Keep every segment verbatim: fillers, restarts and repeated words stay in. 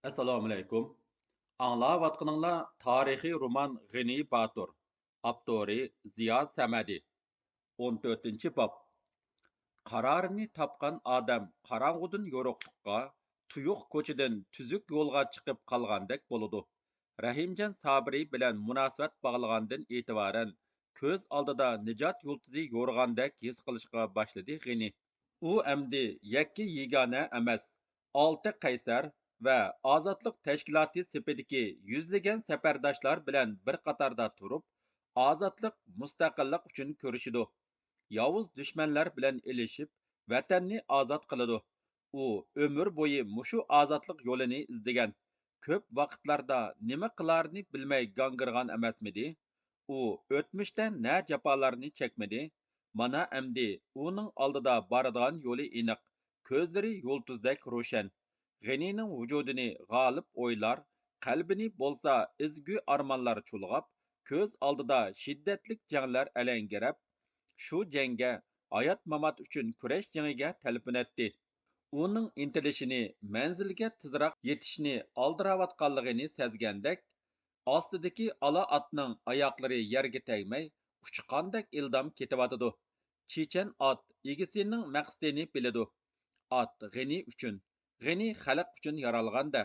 ئەسسالامۇئەلەيكۇم. ئاڭلاۋاتقىنىڭلار تارىخىي رومان غېنى باتۇر. ئاپتورى زىيا سەمەدى. ئون تۆتىنچى باب. قارارىنى تاپقان ئادەم قاراڭغۇدىن يورۇقلۇققا، تۇيۇق كوچىدىن تۈزۈك يولغا چىقىپ قالغاندەك بولىدۇ. رەھىمجان سابىرى بىلەن مۇناسىۋەت باغلىغاندىن ئېتىبارەن، كۆز ئالدىدا نىجات يۇلتۇزى يورۇغاندەك ھېس قىلىشقا باشلىدى غېنى. ئۇ ئەمدى يەككە يېگانە ئەمەس، ئالتە قەيسەر ۋە ئازادلىق تەشكىلاتى سېپىدىكى يۈزلىگەن سەپەرداشلار بىلەن بىر قاتاردا تۇرۇپ، ئازادلىق، مۇستەقىللىق ئۈچۈن كۈرىشىدۇ. ياۋۇز دۈشمەنلەر بىلەن ئېلىشىپ، ۋەتەننى ئازاد قىلىدۇ. ئۇ ئۆمۈر بويى مۇشۇ ئازادلىق يولىنى ئىزدىگەن. كۆپ ۋاقىتلاردا نېمە قىلارىنى بىلمەي گاڭگىرىغان ئەمەسمىدى؟ ئۇ ئۆتمۈشتە نە جاپالارنى چەكمىدى؟ مانا ئەمدى ئۇنىڭ ئالدىدا بارىدىغان يولى ئېنىق، كۆزلىرى يۇلتۇزدەك روشەن. غېنىنىڭ ۋۇجۇدىنى غالىپ ئويلار، قەلبىنى بولسا ئەزگۈ ئارمانلار چۇلغاپ، كۆز ئالدىدا شىددەتلىك جەڭلەر ئەلەڭگىرەپ، شۇ جەڭگە ھايات-مامات ئۈچۈن كۈرەش جېڭىگە تەلپۈنەتتى. ئۇنىڭ ئىنتىلىشىنى، مەنزىلگە تېزراق يېتىشنى ئالدىراۋاتقانلىقىنى سەزگەندەك، ئاستىدىكى ئالا ئاتنىڭ ئاياقلىرى يەرگە تەگمەي، ئۇچقاندەك ئىلدام كېتىۋاتىدۇ. چېچەن ئات ئىگىسىنىڭ مەقسىتىنى بىلىدۇ. ئات غېنى ئۈچۈن، غېنى خەلق ئۈچۈن يارالغان-دە.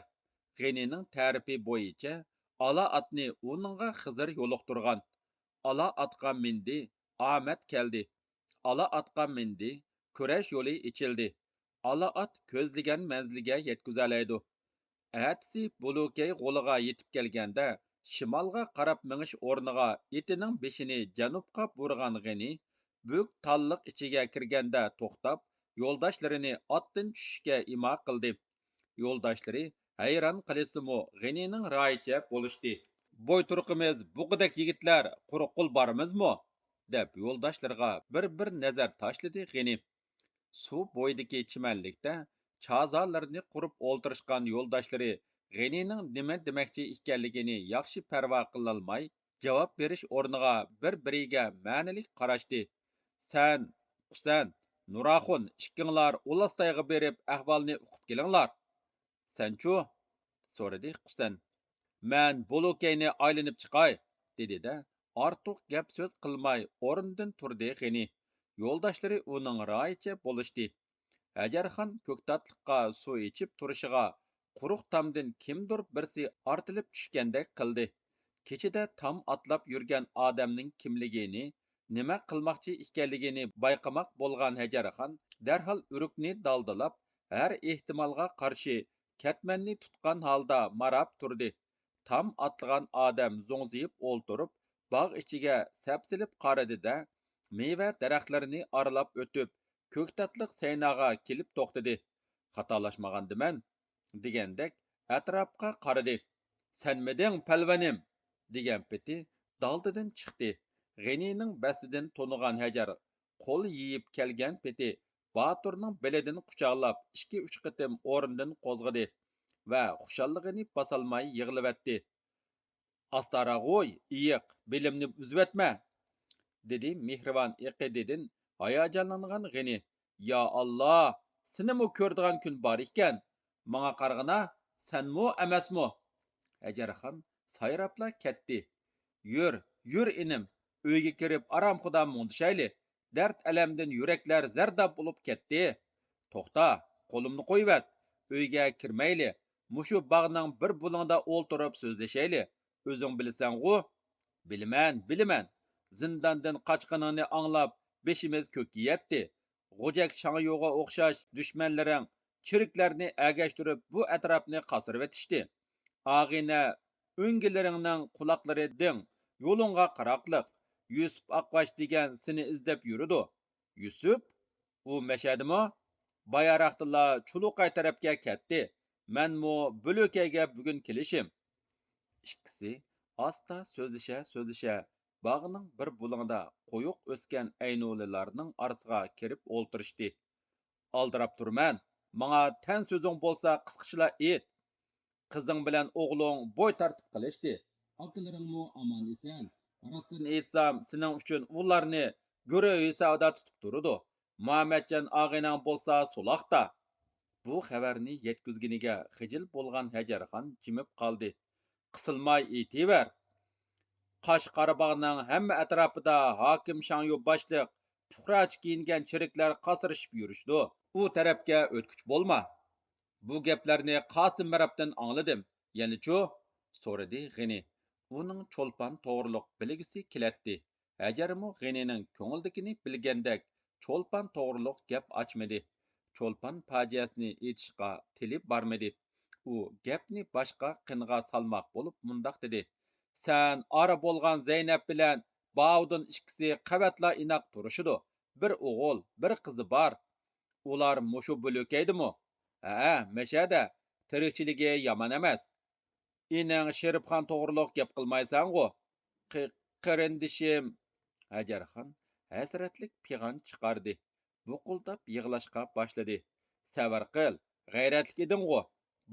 غېنىنىڭ تەرىپى بويىچە ئالا ئاتنى ئۇنىڭغا خىزىر يولۇقتۇرغان. ئالا ئاتقا مىندى، ئامەت كەلدى. ئالا ئاتقا مىندى، كۈرەش يولى ئېچىلدى. ئالا ئات كۆزلىگەن مەنزىلگە يەتكۈزەلەيدۇ. ئەتىسى بولۇكەي غولىغا يېتىپ كەلگەندە، شىمالغا قاراپ مېڭىش ئورنىغا ئېتىنىڭ بېشىنى جەنۇبقا بۇرىغان غېنى بۈك تاللىق ئىچىگە كىرگەندە توختاپ، يولداشلىرىنى ئاتتىن چۈشۈشكە ئىما قىلدى. يولداشلىرى ھەيران قېلىشسىمۇ، غېنىنىڭ رايىچە بولۇشتى. «بويتۇرقىمىز بۇقىدەك يىگىتلەر قۇرۇق قول بارىمىزمۇ؟» دەپ، يولداشلىرىغا بىر-بىر نەزەر تاشلىدى غېنى. سۇ بويىدىكى چىمەنلىكتە چازالىرىنى قۇرۇپ ئولتۇرۇشقان يولداشلىرى غېنىنىڭ نېمە دېمەكچى ئىكەنلىكىنى ياخشى پەرۋا قىلالماي، جاۋاب بېرىش ئورنىغا بىر-بىرىگە مەنىلىك قاراشتى. «سەن، قۇسەن، نۇراخۇن ئىككىڭلار ئۇلاستايغا بېرىپ ئەھۋالنى ئۇقۇپ كېلىڭلار.» «سەنچۇ؟» سورىدى قۇسەن. «مەن بولۇكەينى ئايلىنىپ چىقاي» دېدى-دە، ئارتۇق گەپ سۆز قىلماي ئورنىدىن تۇردى غېنى. يولداشلىرى ئۇنىڭ رايىچە بولۇشتى. ھەجەرخان كۆكتاتلىققا سۇ ئىچىپ تۇرۇشىغا، قۇرۇق تامدىن كىمدۇر بىرسى ئارتىلىپ چۈشكەندەك قىلدى. كېچىدە تام ئاتلاپ يۈرگەن ئادەمنىڭ كىملىكىنى، نېمە قىلماقچى ئىكەنلىكىنى بايقىماق بولغان ھەجەرخان دەرھال ئۆرۈكنى دالدىلاپ، ھەر ئېھتىمالغا قارشى كەتمەننى تۇتقان ھالدا ماراپ تۇردى. تام ئاتلىغان ئادەم زوڭزىيىپ ئولتۇرۇپ، باغ ئىچىگە سەپسېلىپ قارىدى-دە، مېۋە دەرەخلىرىنى ئارىلاپ ئۆتۈپ، كۆكتاتلىق سەيناغا كېلىپ توختىدى. «خاتالاشمىغاندىمەن؟» دېگەندەك ئەتراپقا قارىدى. «سەنمىدىڭ، پەلۋەنىم؟» دېگەن پېتى دالدىدىن چىقتى. غېنىنىڭ بەستىدىن تونۇغان ھەجەر قول يېيىپ كەلگەن پېتى باتۇرنىڭ بېلىدىن قۇچاقلاپ، ئىككى-ئۈچ قېتىم ئورنىدىن قوزغىدى ۋە خۇشاللىقىنى باسالماي يىغلىۋەتتى. «ئاستاراغۇي، ئېيىق، بېلىمنى ئۈزۈۋەتمە!» دېدى مېھرىبان ئېقىدىدىن ھاياجانلانغان غېنى. «يا ئاللا، سېنىمۇ كۆرىدىغان كۈن بار ئىكەن! ماڭا قارىغىنا، سەنمۇ ئەمەسمۇ؟» ھەجەرخان سايراپلا كەتتى. «يۈر، يۈر ئىنىم، ئۆيگە كىرىپ ئارام خۇدا مۇڭدىشايلى. دەرد-ئەلەمدىن يۈرەكلەر زەرداب بولۇپ كەتتى. توختا، قولۇمنى قويۇۋەت، ئۆيگە كىرمەيلى. مۇشۇ باغنىڭ بىر بۇلۇڭىدا ئولتۇرۇپ سۆزلىشەيلى. ئۆزۈڭ بىلىسەنغۇ؟» «بىلىمەن، بىلىمەن. زىنداندىن قاچقىنىڭنى ئاڭلاپ، بېشىمىز كۆككە يەتتى. غۇجەك شاڭيۇغا ئوخشاش دۈشمەنلىرىڭ چېرىكلەرنى ئەگەشتۈرۈپ، بۇ ئەتراپنى قاسدۇرۇۋېتىشتى. ئاغىنە ئۆڭگىلىرىڭنىڭ قۇلاقلىرى دىڭ، يولۇڭغا قاراقلىق. يۈسۈپ ئاقباش دېگەن سېنى ئىزدەپ يۈرىدۇ.» «يۈسۈپ؟ ئۇ مەشەدىمۇ؟ باياراقتىلا چۇلۇقاي تەرەپكە كەتتى. مەنمۇ بۆلۈكەيگە بۈگۈن كېلىشىم.» ئىككىسى ئاستا سۆزلىشە-سۆزلىشە باغنىڭ بىر بۇلۇڭىدا قويۇق ئۆسكەن ئەينۇلىلارنىڭ ئارىسىغا كىرىپ ئولتۇرۇشتى. «ئالدىراپ تۇرىمەن، ماڭا تەن سۆزۈڭ بولسا قىسقىچىلا ئېيت. قىزىڭ بىلەن ئوغلۇڭ بوي تارتىپ قېلىشتى. ئاكىلىرىڭمۇ ئامان-ئېسەن. راستىنى ئېيتسام، سېنىڭ ئۈچۈن ئۇلارنى گۆرۈ ھېسابىدا تۇتۇپ تۇرىدۇ. مامەتجان ئاغىنەڭ بولسا سولاقتا.» بۇ خەۋەرنى يەتكۈزگىنىگە خىجىل بولغان ھەجەرخان جىمىپ قالدى. قىسىلماي ئېيتىۋەر. قاش قاراباغنىڭ ھەممە ئەتراپىدا ھاكىم شاڭيۇ باشلىق پۇقراچە كىيىنگەن چېرىكلەر قاسرىشىپ يۈرۈشىدۇ. ئۇ تەرەپكە ئۆتكۈچى بولما. بۇ گەپلەرنى قاسىم مەرەپتىن ئاڭلىدىم. يەنىچۇ؟ سورىدى غېنى. ئۇنىڭ چولپان توغرۇلۇق بىلگۈسى كېلەتتى. ھەجەرمۇ غېنىنىڭ كۆڭلىدىكىنى بىلگەندەك، چولپان توغرۇلۇق گەپ ئاچمىدى. چولپان پاجىئەسىنى ئېيتىشقا تىلى بارمىدى. ئۇ گەپنى باشقا قىنغا سالماق بولۇپ مۇنداق دېدى: سەن ئارا بولغان زەينەپ بىلەن باۋۇدۇن ئىككىسى قەۋەتلا ئىناق تۇرۇشىدۇ. بىر ئوغۇل، بىر قىزى بار. ئۇلار مۇشۇ بۆلۈكەيدىمۇ؟ ھەئە، مەشەدە. تىرىكچىلىكى يامان ئەمەس. ئىنىڭ شېرىپخان توغرۇلۇق گەپ قىلمايسەنغۇ؟ قېرىندىشىم. ھەجەرخان ھەسرەتلىك پىغان چىقاردى. بۇقۇلداپ يىغلاشقا باشلىدى. سەۋر قىل، غەيرەتلىك ئىدىڭغۇ.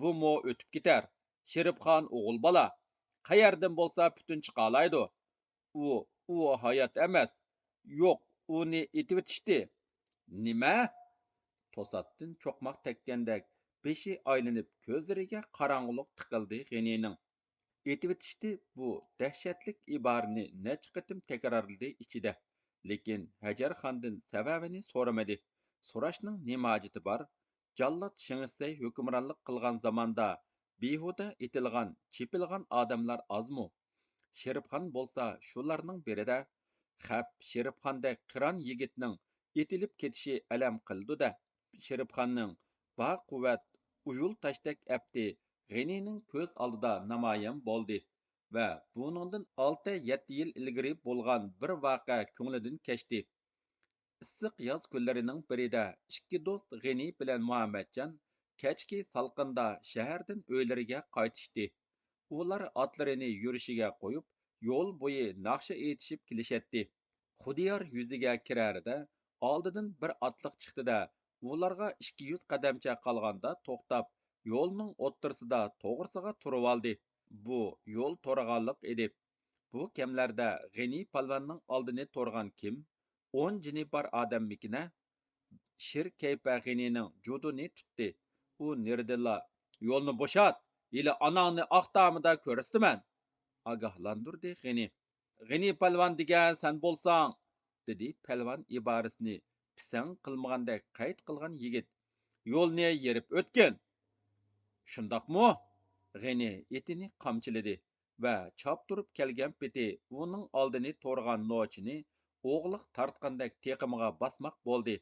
بۇمۇ ئۆتۈپ كېتەر. شېرىپخان ئوغۇل بالا. قەيەردىن بولسا پۈتۈن چىقالايدۇ. ئۇ، ئۇ ھايات ئەمەس. يوق، ئۇنى ئېتىۋېتىشتى. نېمە؟ توساتتىن چوقماق تەگكەندەك بېشى ئايلىنىپ، كۆزلىرىگە قاراڭغۇلۇق تىقىلدى غېنىنىڭ. ئېتىۋېتىشتى بۇ دەھشەتلىك ئىبارىنى نەچچە قېتىم تەكرارلىدى ئىچىدە، لېكىن ھەجەرخاندىن سەۋەبىنى سورىمىدى. سوراشنىڭ نېمە ھاجىتى بار؟ جاللات شېڭ شىسەي ھۆكۈمرانلىق قىلغان زاماندا بىھۇدە ئېتىلغان، چېپىلغان ئادەملەر ئازمۇ؟ شېرىپخان بولسا شۇلارنىڭ بىرىدە. خەپ شېرىپخاندەك قىران يىگىتنىڭ ئېتىلىپ كېتىشى ئەلەم قىلىدۇ-دە. شېرىپخاننىڭ بار قۇۋۋەت ئۇيۇل تاشتەك ئەپتى غېنىنىڭ كۆز ئالدىدا نامايان بولدى ۋە بۇنىڭدىن ئالتە يەتتە يىل ئىلگىرى بولغان بىر ۋەقە كۆڭلىدىن كەچتى. ئىسسىق ياز كۈنلىرىنىڭ بىرىدە ئىككى دوست غېنى بىلەن مۇھەممەتجان كەچكى سالقىندا شەھەردىن ئۆيلىرىگە قايتىشتى. ئۇلار ئاتلىرىنى يۈرۈشىگە قويۇپ، يول بويى ناخشا ئېيتىشىپ كېلىشەتتى. خۇدىيار يۈزىگە كىرەردە، ئالدىدىن بىر ئاتلىق چىقتى-دە، ئۇلارغا ئىككى يۈز قەدەمچە قالغاندا توختاپ، يولنىڭ ئوتتۇرىسىدا توغرىسىغا تۇرۇۋالدى. بۇ يول تورىغانلىق ئىدى. بۇ كەملەردە غېنى پالۋاننىڭ ئالدىنى تورىغان كىم؟ ئون جېنى بار ئادەممىكىنە؟ شىر كەيپە غېنىنىڭ جۇدۇنى تۇتتى. ئۇ نېرىدىنلا: يولنى بوشات، ھېلى ئاناڭنى ئاق تامىدا كۆرسىتىمەن! ئاگاھلاندۇردى غېنى. غېنى پالۋان دېگەن سەن بولساڭ! دېدى پەلۋان ئىبارىسىنى پىسەڭ قىلمىغاندەك قەيت قىلغان يىگىت. يولنى يېرىپ ئۆتكىن! شۇنداقمۇ؟ غېنى ئېتىنى قامچىلىدى ۋە چاپتۇرۇپ كەلگەن پېتى ئۇنىڭ ئالدىنى تورىغان نوچىنى ئوغلىق تارتقاندەك تېقىمىغا باسماق بولدى.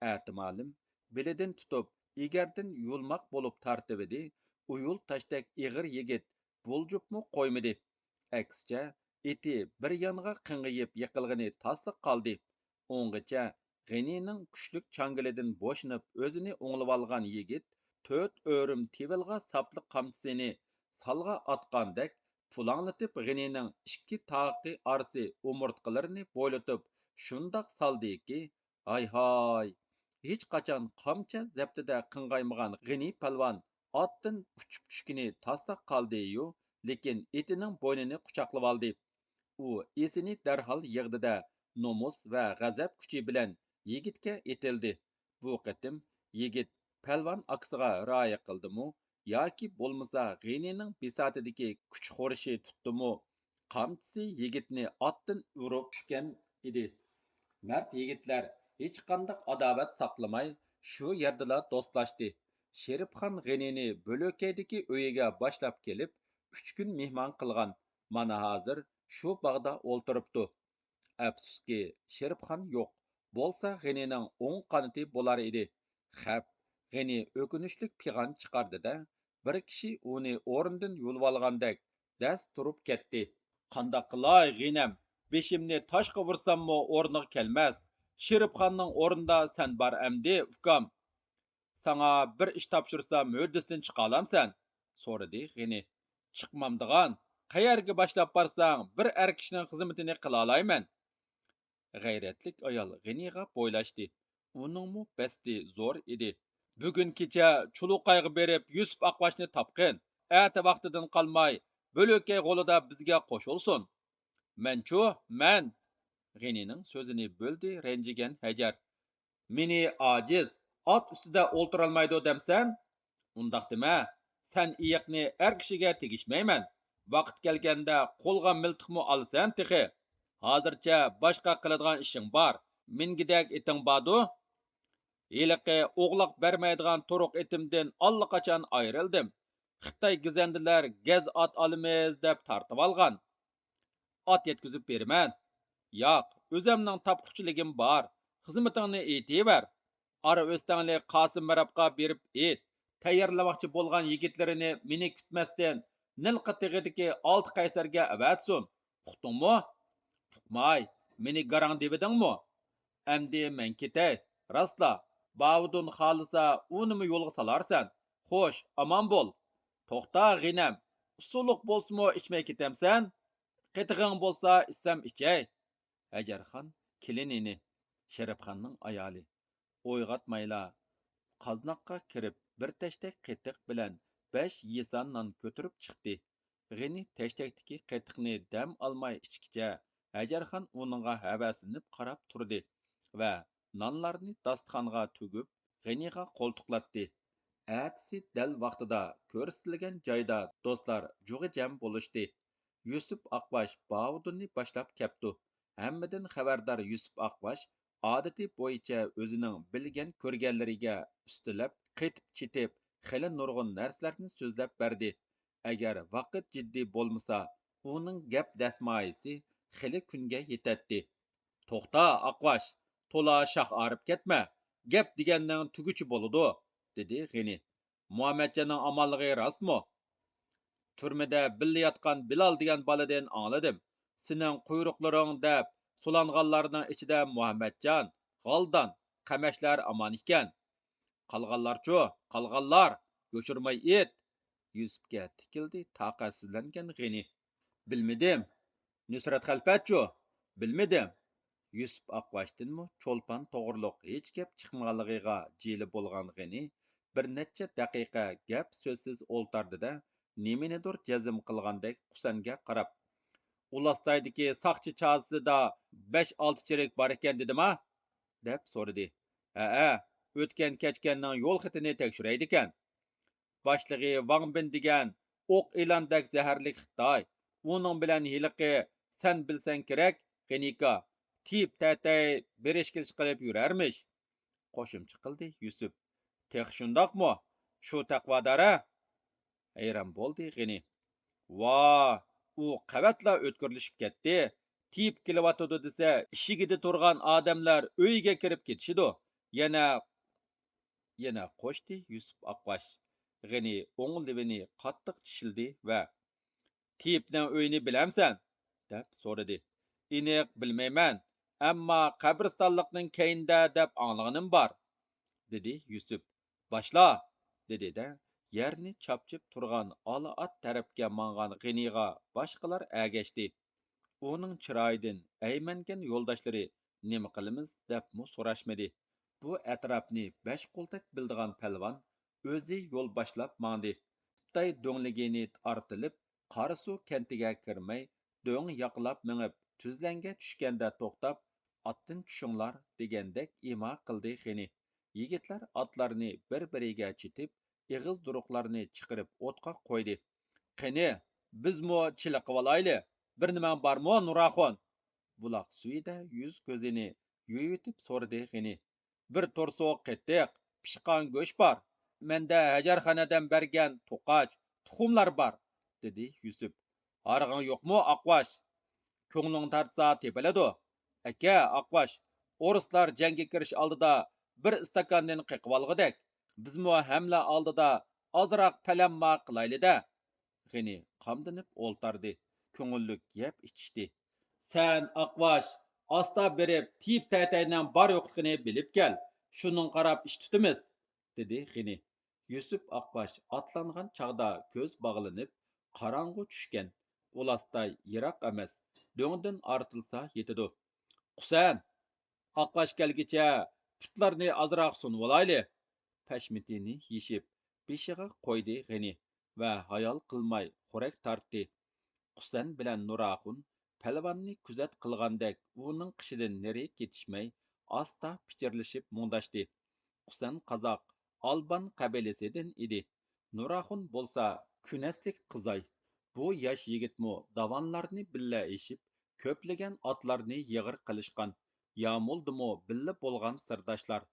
ئەتىمالىم بېلىدىن تۇتۇپ، ئېگەردىن يۇلماق بولۇپ تارتىۋىدى. ئۇيۇل تاشتەك ئېغىر يىگىت بۇلجۇپمۇ قويمىدى. ئەكسىچە، ئېتى بىر يانغا قىڭغىيىپ يىقىلغىنى تاسلا قالدى. ئوڭغىچە غېنىنىڭ كۈچلۈك چاڭگىلىدىن بوشىنىپ ئۆزىنى ئوڭلىۋالغان يىگىت تۆت ئۆرۈم تېۋىلغا ساپلىق قامچىسىنى سالغا ئاتقاندەك پۇلاڭلىتىپ غېنىنىڭ ئىككى تاقى ئارىسى ئومۇرتقىلىرىنى بويلىتىپ شۇنداق سالدىكى، ھاي-ھاي! ھېچقاچان قامچا زەپتىدە قىڭغايمىغان غېنى پالۋان ئاتتىن ئۇچۇپ چۈشكىنى تاسلا قالدىيۇ، لېكىن ئېتىنىڭ بوينىنى قۇچاقلىۋالدى. ئۇ ئېسىنى دەرھال يىغدى-دە، نومۇس ۋە غەزەپ كۈچى بىلەن يىگىتكە ئېتىلدى. بۇ قېتىم يىگىت پەلۋان ئاكىسىغا رىئايە قىلدىمۇ ياكى بولمىسا غېنىنىڭ بىساتىدىكى كۈچ خورىشى تۇتتىمۇ، قامچىسى يىگىتنى ئاتتىن ئۇرۇپ چۈشكەن ئىدى. مەرد يىگىتلەر ھېچقانداق ئاداۋەت ساقلىماي، شۇ يەردىلا دوستلاشتى. شېرىپخان غېنىنى بۆلۆكەيدىكى ئۆيىگە باشلاپ كېلىپ، ئۈچ كۈن مېھمان قىلغان، مانا ھازىر شۇ باغدا ئولتۇرۇپتۇ. ئەپسۇسكى، شېرىپخان يوق. بولسا غېنىنىڭ ئوڭ قانىتى بولار ئىدى. خەپ، غېنى ئۆكۈنۈشلۈك پىغان چىقاردى-دە، بىر كىشى ئۇنى ئورنىدىن يۇلۇۋالغاندەك دەس تۇرۇپ كەتتى. قانداق قىلاي، غېنىم؟ بېشىمنى تاشقا ئۇرساممۇ ئورنىغا كەلمەس. شېرىپخاننىڭ ئورنىدا سەن بار ئەمدى، ئۇكام. ساڭا بىر ئىش تاپشۇرسام ھۆددىسىدىن چىقالامسەن؟ سورىدى غېنى. چىقمامدىغان، قەيەرگە باشلاپ بارساڭ بىر ئەر كىشىنىڭ خىزمىتىنى قىلالايمەن. غەيرەتلىك ئايال غېنىغا بويلاشتى. ئۇنىڭمۇ بەستى زور ئىدى. بۈگۈن كېچە چۇلۇقايغا بېرىپ يۈسۈپ ئاقباشنى تاپقىن. ئەتە ۋاقتىدىن قالماي بۆلۆكەي غولىدا بىزگە قوشۇلسۇن. مەنچۇ، مەن! غېنىنىڭ سۆزىنى بۆلدى رەنجىگەن ھەجەر. مېنى ئاجىز، ئات ئۈستىدە ئولتۇرالمايدۇ دەمسەن؟ ئۇنداق دېمە، سەن ئېيىقنى ئەر كىشىگە تېگىشمەيمەن. ۋاقىت كەلگەندە قولغا مىلتىقمۇ ئالىسەن تېخى. ھازىرچە باشقا قىلىدىغان ئىشىڭ بار. مىنگۈدەك ئېتىڭ باردۇ؟ ھېلىقى ئوغلاق بەرمەيدىغان تۇرۇق ئېتىمدىن ئاللىقاچان ئايرىلدىم. خىتاي گېزەندىلەر گەز ئات ئالىمىز دەپ تارتىۋالغان. ئات يەتكۈزۈپ بېرىمەن. ياق، ئۆزەمنىڭ تاپقۇچىلىكىم بار. خىزمىتىڭنى ئېيتىۋەر. ئارا ئۆستەڭلىك قاسىم مەرابقا بېرىپ ئېيت، تەييارلىماقچى بولغان يىگىتلىرىنى مېنى كۈتمەستىن نىلقا تېغىدىكى ئالتە قەيسەرگە ئەۋەتسۇن. ئۇقتۇڭمۇ؟ ئۇقماي، مېنى گاراڭ دېۋىدىڭمۇ؟ ئەمدى مەن كېتەي. راستلا، باۋۇدۇن خالىسا ئۇنىمۇ يولغا سالارسەن. خوش، ئامان بول. توختا، غېنىم، ئۇسسۇلۇق بولسىمۇ ئىچمەي كېتەمسەن؟ قېتىغىڭ بولسا ئىچسەم ئىچەي. ھەجەرخان كېلىنىنى، شەرەپخاننىڭ ئايالى، ئويغاتمايلا قازناققا كىرىپ، بىر تەشتەك قېتىق بىلەن بەش يېسا نان كۆتۈرۈپ چىقتى. غېنى تەشتەكتىكى قېتىقنى دەم ئالماي ئىچكىچە، ھەجەرخان ئۇنىڭغا ھەۋەسلىنىپ قاراپ تۇردى ۋە نانلارنى داستىخانغا تۈگۈپ، غېنىغا قولتۇقلاتتى. ئەتىسى دەل ۋاقتىدا كۆرسىتىلگەن جايدا دوستلار جۇغى جەم بولۇشتى. يۈسۈپ ئاقباش باۋۇدۇننى باشلاپ كەپتۇ. ھەممىدىن خەۋەردار يۈسۈپ ئاقباش ئادىتى بويىچە ئۆزىنىڭ بىلگەن كۆرگەنلىرىگە ئۈستىلەپ، قېتىپ چېتىپ، خېلى نۇرغۇن نەرسىلەرنى سۆزلەپ بەردى. ئەگەر ۋاقىت جىددىي بولمىسا، ئۇنىڭ گەپ دەسمايىسى خېلى كۈنگە يېتەتتى. توختا، ئاقباش، تولا شاخ ئاغرىپ كەتمە، گەپ دېگەننىڭ تۈگۈچى بولىدۇ، دېدى غېنى. مۇھەممەتجاننىڭ ئامانلىقى راستمۇ؟ تۈرمىدە بىللە ياتقان بىلال دېگەن بالىدىن ئاڭلىدىم. سېنىڭ قۇيرۇقلىرىڭ دەپ سولانغانلارنىڭ ئىچىدە مۇھەممەتجان، غالدان، قەمەشلەر ئامان ئىكەن. قالغانلارچۇ؟ قالغانلار! يوشۇرماي ئېيت! يۈسۈپكە تىكىلدى تاقەتسىزلەنگەن غېنى. بىلمىدىم. نۇسرەت خەلپەتچۇ؟ بىلمىدىم. يۈسۈپ ئاقباشتىنمۇ چولپان توغرۇلۇق ھېچ گەپ چىقمىغانلىقىغا جىلە بولغان غېنى بىر نەچچە دەقىقە گەپ سۆزسىز ئولتاردى-دە، نېمىنىدۇر جەزم قىلغاندەك قۇسەنگە قاراپ، ئۇلاستايدىكى ساقچى چازىسىدا بەش-ئالتە چېرىك بار ئىكەن دېدىما؟ دەپ سورىدى. ھەئە، ئۆتكەن-كەچكەننىڭ يول خېتىنى تەكشۈرەيدىكەن. باشلىقى ۋاڭ بىن دېگەن ئوق ئىلاندەك زەھەرلىك خىتاي. ئۇنىڭ بىلەن ھېلىقى سەن بىلسەڭ كېرەك، غېنىكا، تېيىپ تەتەي بېرىش-كېلىش قىلىپ يۈرەرمىش. قوشۇمچە قىلدى يۈسۈپ. تېخى شۇنداقمۇ؟ شۇ تەقۋادار-ە؟ ھەيران بولدى غېنى. ۋا، ئۇ قەۋەتلا ئۆتكۈرلىشىپ كەتتى. تېيىپ كېلىۋاتىدۇ دېسە، ئىشىكىدە تۇرغان ئادەملەر ئۆيىگە كىرىپ كېتىشىدۇ. يەنە، يەنە قوشتى يۈسۈپ ئاقباش. غېنى ئوڭ لېۋىنى قاتتىق چىشلىدى ۋە، تېيىپنىڭ ئۆيىنى بىلەمسەن؟ دەپ سورىدى. ئېنىق بىلمەيمەن، ئەمما قەبرىستانلىقنىڭ كەينىدە دەپ ئاڭلىغىنىم بار، دېدى يۈسۈپ. باشلا! دېدى-دە، يەرنى چاپچىپ تۇرغان ئالا ئات تەرەپكە ماڭغان غېنىغا باشقىلار ئەگەشتى. ئۇنىڭ چىرايىدىن ئەيمەنگەن يولداشلىرى نېمە قىلىمىز دەپمۇ سوراشمىدى. بۇ ئەتراپنى بەش قولدەك بىلىدىغان پەلۋان ئۆزى يول باشلاپ ماڭدى. خىتاي دۆڭلىگىنى ئارتىلىپ، قاراسۇ كەنتىگە كىرمەي، دۆڭ ياقىلاپ مېڭىپ، تۈزلەڭگە چۈشكەندە توختاپ، ئاتتىن چۈشۈڭلار دېگەندەك ئىما قىلدى غېنى. يىگىتلەر ئاتلارنى بىر-بىرىگە چېتىپ، ئېغىز دۇرۇقلارنى چىقىرىپ ئوتقا قويدى. قېنى، بىزمۇ چىلىقىۋالايلى، بىر نېمەڭ بارمۇ، نۇراخۇن؟ بۇلاق سۈيىدە يۈز-كۆزىنى يۇيۇۋېتىپ سورىدى غېنى. بىر تورسۇق قېتىق، پىشقان گۆش بار. مەندە ھەجەرخانىدىن بەرگەن توقاچ، تۇخۇملار بار، دېدى يۈسۈپ. ھارغىڭ يوقمۇ، ئاقباش؟ كۆڭلۈڭ تارتسا تېپىلىدۇ. ئەكە، ئاقباش، ئورۇسلار جەڭگە كىرىش ئالدىدا بىر ئىستاكاندىن قېقىۋالغۇدەك، بىزمۇ ھەملە ئالدىدا ئازراق پەلەمما قىلايلى-دە. غېنى قامدىنىپ ئولتاردى. كۆڭۈللۈك يەپ ئىچىشتى. سەن، ئاقباش، ئاستا بېرىپ، تېيىپ تەتەينىڭ بار-يوقلۇقىنى بىلىپ كەل. شۇنىڭغا قاراپ ئىش تۇتىمىز، دېدى غېنى. يۈسۈپ ئاقباش ئاتلانغان چاغدا كۆز باغلىنىپ، قاراڭغۇ چۈشكەن. ئۇلاستاي يىراق ئەمەس، دۆڭدىن ئارتىلسا يېتىدۇ. قۇسەن! ئاقباش كەلگۈچە پۇتلارنى ئازراق سۇنۇۋالايلى. پەشمىتىنى يېشىپ، بېشىغا قويدى غېنى ۋە ھايال قىلماي خورەك تارتتى. قۇسەن بىلەن نۇراخۇن پەلۋاننى كۆزەت قىلغاندەك ئۇنىڭ قېشىدىن نېرى كېتىشمەي، ئاستا پىچىرلىشىپ مۇڭداشتى. قۇسەن قازاق، ئالبان قەبىلىسىدىن ئىدى. نۇراخۇن بولسا كۈنەسلىك قىزاي. بۇ ياش يىگىتمۇ داۋانلارنى بىللە ئېشىپ، كۆپلىگەن ئاتلارنى يېغىر قىلىشقان، يامۇلدىمۇ بىللە بولغان سىرداشلار.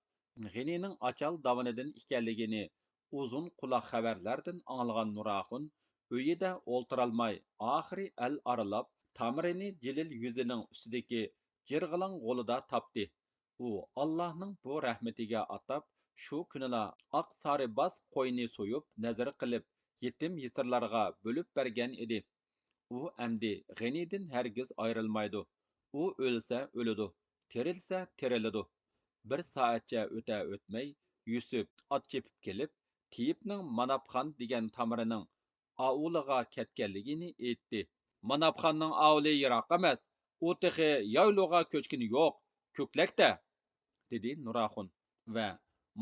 غېنىنىڭ ئاچال داۋىنىدىن ئىكەنلىكىنى ئۇزۇن قۇلاق خەۋەرلەردىن ئاڭلىغان نۇراخۇن ئۆيىدە ئولتۇرالماي، ئاخىرى ئەل ئارىلاپ، تامىرىنى جېلىل يۈزىنىڭ ئۈستىدىكى جىرغىلاڭ غولىدا تاپتى. ئۇ ئاللاھنىڭ بۇ رەھمىتىگە ئاتاپ، شۇ كۈنىلا ئاق سارى باس قوينى سويۇپ، نەزىر قىلىپ، يېتىم يېسىرلارغا بۆلۈپ بەرگەن ئىدى. ئۇ ئەمدى غېنىدىن ھەرگىز ئايرىلمايدۇ. ئۇ ئۆلسە ئۆلىدۇ، تىرىلسە تىرىلىدۇ. بىر سائەتچە ئۆتە ئۆتمەي، يۈسۈپ ئات چېپىپ كېلىپ، تېيىپنىڭ ماناپخان دېگەن تامىرىنىڭ ئاۋۇلىغا كەتكەنلىكىنى ئېيتتى. ماناپخاننىڭ ئاۋۇلى يىراق ئەمەس، ئۇ تېخى يايلۇغا كۆچكىنى يوق، كۆكلەكتە، دېدى نۇراخۇن. ۋە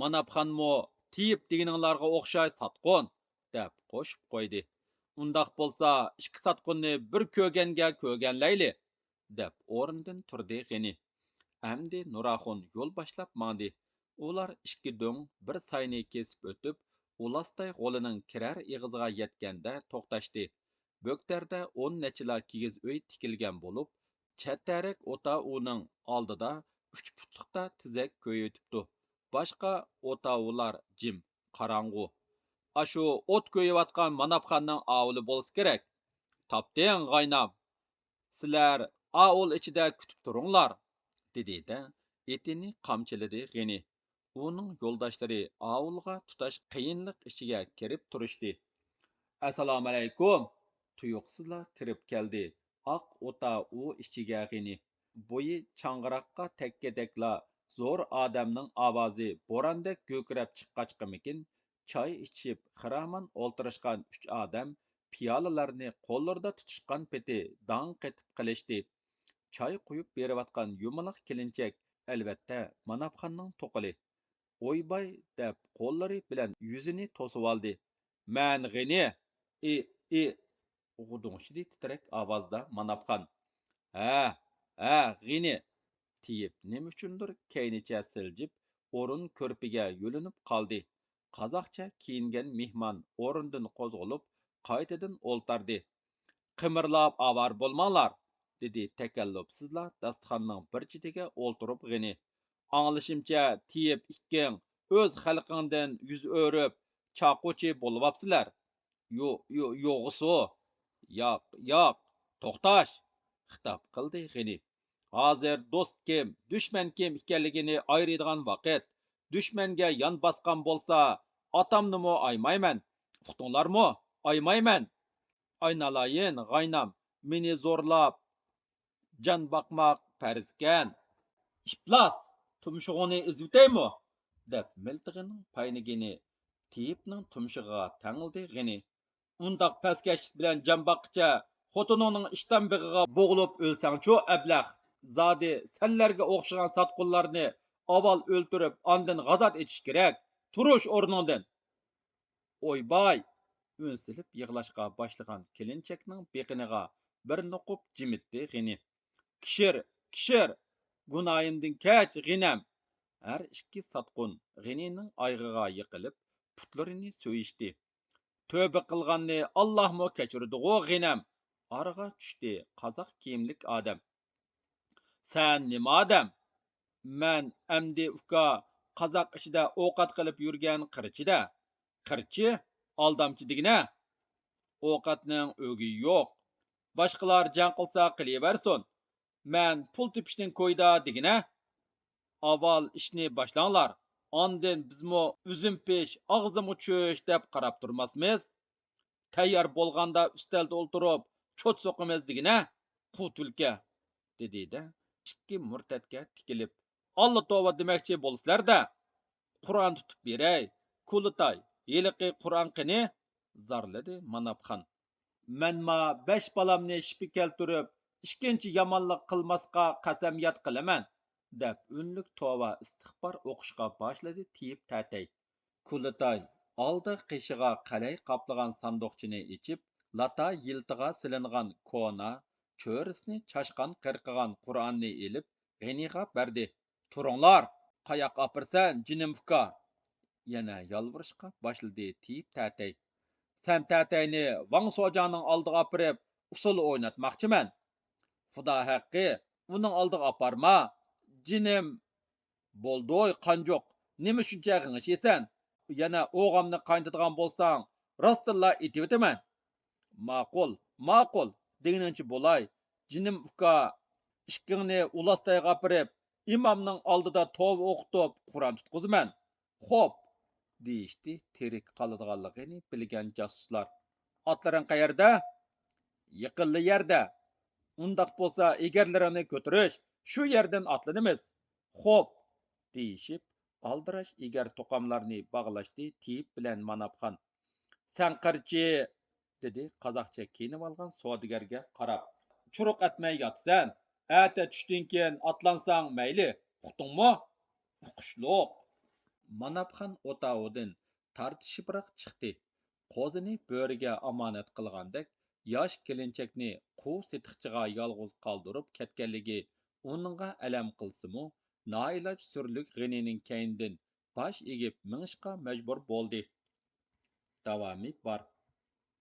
ماناپخانمۇ تېيىپ دېگىنىڭلارغا ئوخشاش ساتقۇن، دەپ قوشۇپ قويدى. ئۇنداق بولسا ئىككى ساتقۇننى بىر كۆرگەنگە كۆرگەنلەيلى، دەپ ئورنىدىن تۇردى غېنى. ئەمدى نۇراخۇن يول باشلاپ ماڭدى. ئۇلار ئىككى دۆڭ بىر ساينى كېسىپ ئۆتۈپ، ئۇلاستاي غولىنىڭ كىرەر ئېغىزىغا يەتكەندە توختاشتى. بۆكتەردە ئون نەچچىلا كىگىز ئۆي تىكىلگەن بولۇپ، چەت تەرەك ئوتا ئۇنىڭ ئالدىدا ئۈچ پۇتلۇقتا تېزەك كۆيۈۋېتىپتۇ. باشقا ئوتا ئۇلار جىم، قاراڭغۇ. ئاشۇ ئوت كۆيۈۋاتقان ماناپخاننىڭ ئاۋۇلى بولسا كېرەك. تاپتىڭ، غاينام. سىلەر ئاۋۇل ئىچىدە كۈتۈپ تۇرۇڭلار، دېدى-دە، ئېتىنى قامچىلىدى غېنى. ئۇنىڭ يولداشلىرى ئاۋۇلغا تۇتاش قىيىنلىق ئىچىگە كىرىپ تۇرۇشتى. ئەسسالامۇئەلەيكۇم! تۇيۇقسىزلا كىرىپ كەلدى ئاق ئوتا ئۇ ئىچىگە غېنى. بويى چاڭغىراققا تەگكۈدەكلا زور ئادەمنىڭ ئاۋازى بوراندەك گۈركىرەپ چىققاچقىمىكىن، چاي ئىچىشىپ خىرامان ئولتۇرۇشقان ئۈچ ئادەم پىيالىلەرنى قوللىرىدا تۇتۇشقان پېتى داڭ قېتىپ قېلىشتى. چاي قۇيۇپ بېرىۋاتقان يۇمىلاق كېلىنچەك ئەلۋەتتە ماناپخاننىڭ توقىلى. ئويباي، دەپ قوللىرى بىلەن يۈزىنى توسۇۋالدى. مەن غېنى! ئى، ئى! غۇدۇڭشىدى تىترەك ئاۋازدا ماناپخان. ھە، ھە، غېنى! تېيىپ نېمە ئۈچۈندۇر كەينىچە سىلجىپ، ئورۇن كۆرپىگە يۆلىنىپ قالدى. قازاقچە كىيىنگەن مېھمان ئورنىدىن قوزغىلىپ، قايتىدىن ئولتاردى. قىمىرلاپ ئاۋارە بولماڭلار، دېدى تەكەللۇپسىزلا داستىخاننىڭ بىر چېتىگە ئولتۇرۇپ غېنى. ئاڭلىشىمچە، تېيىپ ئىككىڭ ئۆز خەلقىڭدىن يۈز ئۆرۈپ، چاقۇچى بولۇۋاپسىلەر. يو-، يو-، يوغىسۇ؟ ياق، ياق، توختاش! خىتاب قىلدى غېنى. ھازىر دوست كىم، دۈشمەن كىم ئىكەنلىكىنى ئايرىيدىغان ۋاقىت. دۈشمەنگە يان باسقان بولسا، ئاتامنىمۇ ئايىمايمەن. ئۇقتۇڭلارمۇ؟ ئايىمايمەن. ئاينالايىن، غاينام، مېنى زورلاپ جان باقماق پەرزكەن. ئىپلاس، تۇمشۇقۇڭنى ئېزىۋېتەيمۇ؟ دەپ مىلتىقىنىڭ پاينىگىنى تېيىپنىڭ تۇمشۇقىغا تەڭلىدى غېنى. ئۇنداق پەسكەشلىك بىلەن جان باققىچە خوتۇنۇڭنىڭ ئىشتان بېغىغا بوغۇلۇپ ئۆلسەڭچۇ، ئەبلەخ! زادى سەنلەرگە ئوخشىغان ساتقۇنلارنى ئاۋۋال ئۆلتۈرۈپ، ئاندىن غازات ئېتىش كېرەك. تۇرۇش ئورنۇڭدىن! ئويباي! ئۈن سېلىپ يىغلاشقا باشلىغان كېلىنچەكنىڭ بېقىنىغا بىر نوقۇپ جىمىتتى غېنى. كىشىر، كىشىر! گۇناھىمدىن كەچ، غېنەم! ھەر ئىككى ساتقۇن غېنىنىڭ ئايىغىغا يىقىلىپ، پۇتلىرىنى سۆيۈشتى. تۆبە قىلغاننى ئاللاھمۇ كەچۈرىدىغۇ، غېنەم! ئارىغا چۈشتى قازاق كىيىملىك ئادەم. سەن نېمە ئادەم؟ مەن ئەمدى ئۇكا، قازاق ئىچىدە ئوقەت قىلىپ يۈرگەن قىرچى-دە. قىرچى؟ ئالدامچى دېگىنە؟ ئوقەتنىڭ ئۆگىيى يوق. باشقىلار جەڭ قىلسا قىلىۋەرسۇن. مەن پۇل تېپىشنىڭ كويىدا دېگىنە. ئاۋۋال ئىشنى باشلاڭلار، ئاندىن بىزمۇ ئۈزۈم پىش، ئاغزىمغا چۈش دەپ قاراپ تۇرماسمىز. تەييار بولغاندا ئۈستەلدە ئولتۇرۇپ چوت سوقىمىز دېگىنە، قۇۋ تۈلكە، دېدى-دە، ئىككى مۇرتەتكە تىكىلىپ، ئاللا توۋا دېمەكچى بولىسىلەر-دە! قۇرئان تۇتۇپ بېرەي، كۇلىتاي، ھېلىقى قۇرئان قېنى؟ زارلىدى ماناپخان. مەنما بەش بالامنى شىپە كەلتۈرۈپ، ئىككىنچى يامانلىق قىلماسقا قەسەمياد قىلىمەن، دەپ ئۈنلۈك توۋا ئىستىغپار ئوقۇشقا باشلىدى تېيىپ تەتەي. كۇلىتاي ئالدى قېشىغا قەلەي قاپلىغان ساندۇقچىنى ئېچىپ، لاتا يىلتىغا سېلىنغان كونا، چۆرىسىنى چاشقان قىرقىغان قۇرئاننى ئېلىپ، غېنىغا بەردى. تۇرۇڭلار! قاياققا ئاپىرىسەن، جېنىم ئۇكا؟ يەنە يالۋۇرۇشقا باشلىدى تېيىپ تەتەي. سەن تەتەينى ۋاڭ سوجاڭنىڭ ئالدىغا ئاپىرىپ، ئۇسسۇل ئويناتماقچىمەن. خۇدا ھەققى، ئۇنىڭ ئالدىغا ئاپارما. جېنىم. بولدۇي، قانجۇق، نېمە شۇنچە غىڭشىيسەن؟ يەنە ئوغامنى قاينىتىدىغان بولساڭ، راستتىنلا ئېتىۋېتىمەن. ماقۇل، ماقۇل، دېگىنىڭچە بولاي. جېنىم ئۇكا، ئىككىڭنى ئۇلاستايغا ئاپىرىپ، ئىمامنىڭ ئالدىدا توۋا ئوقۇتۇپ، قۇرئان تۇتقۇزىمەن. خوپ، دېيىشتى تىرىك قالىدىغانلىقىنى بىلگەن جاسۇسلار. ئاتلىرىڭ قەيەردە؟ يېقىنلا يەردە. ئۇنداق بولسا ئېگەرلىرىڭنى كۆتۈرۈش، شۇ يەردىن ئاتلىنىمىز. خوپ، دېيىشىپ، ئالدىراش ئېگەر توقۇملارنى باغلاشتى تېيىپ بىلەن ماناپخان. سەن قىرچى، دېدى قازاقچە كىيىنىۋالغان سودىگەرگە قاراپ. چۇرۇق ئەتمەي ياتىسەن، ئەتە چۈشتىن كېيىن ئاتلانساڭ مەيلى، ئۇقتۇڭمۇ؟ ئۇقۇشلۇق. ماناپخان ئوتاۋىدىن تارتىشىپراق چىقتى. قوزىنى بۆرىگە ئامانەت قىلغاندەك، ياش كېلىنچەكنى قۇۋ سېتىقچىغا يالغۇز قالدۇرۇپ كەتكەنلىكى ئۇنىڭغا ئەلەم قىلسىمۇ، نائىلاج سۈرلۈك غېنىنىڭ كەينىدىن باش ئېگىپ مېڭىشقا مەجبۇر بولدى. داۋامى بار.